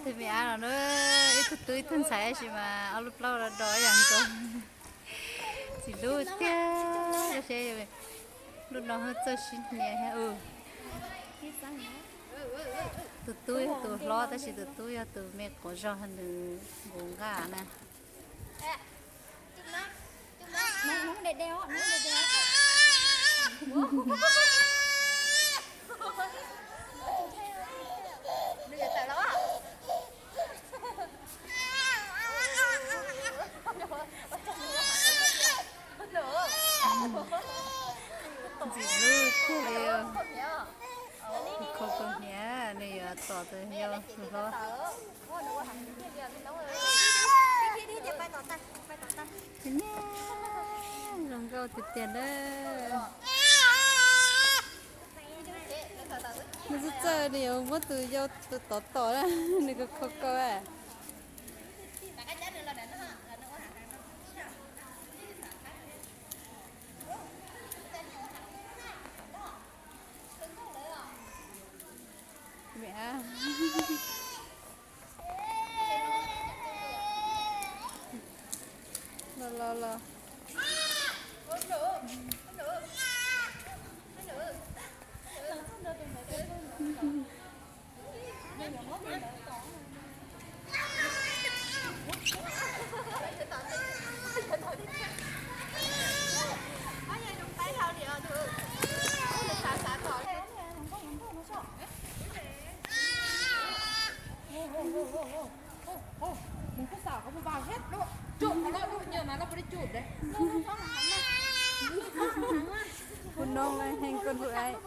Tej me ab no na, ib tug tub ib tug ntxhais tab sis mas ob lub plaub do do ib yam nkaus. Txiv hlub tiag, seb lub no ho txawj sib hnia thiab. Tus tub yog tus hlob tab sis tus tub yog tus me quav zog, nws nqus nqaj na. Ntxim hlub tiag li. Khaus khaus hniav, nws yuav tom tus yau tus hlob. Zoo nkauj tiag tiag na. Nws txawj txawj, nws yuav muab tus yau tus tod tom na, nws khaus khaus na. Los los los. Hu noob heev koj hu aib.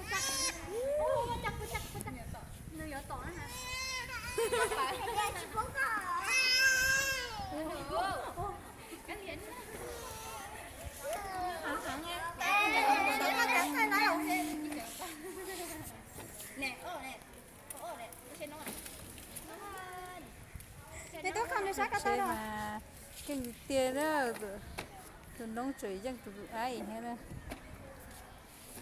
Nws tub qhov nws sab ko taw los. Keej tiag na, tus noob tseem yeej tus aib thiab na.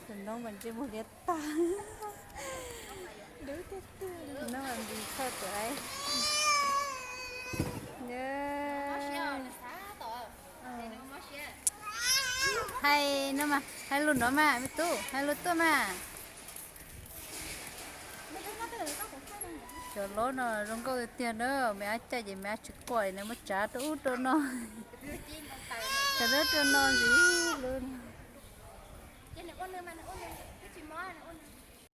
Tus noob mas ntsej muag liab tag. Tus noob mas nti tshaj tus aib. Hais no mas, hais lus no mas me tub, hais lus tuaj mas. Cov hlob no zoo nkauj tiag tiag na, me ab caij ces me ab tsis quaj, nws muab tsav rau ub rau no. Tsav rau ub rau no ntxiv lub no.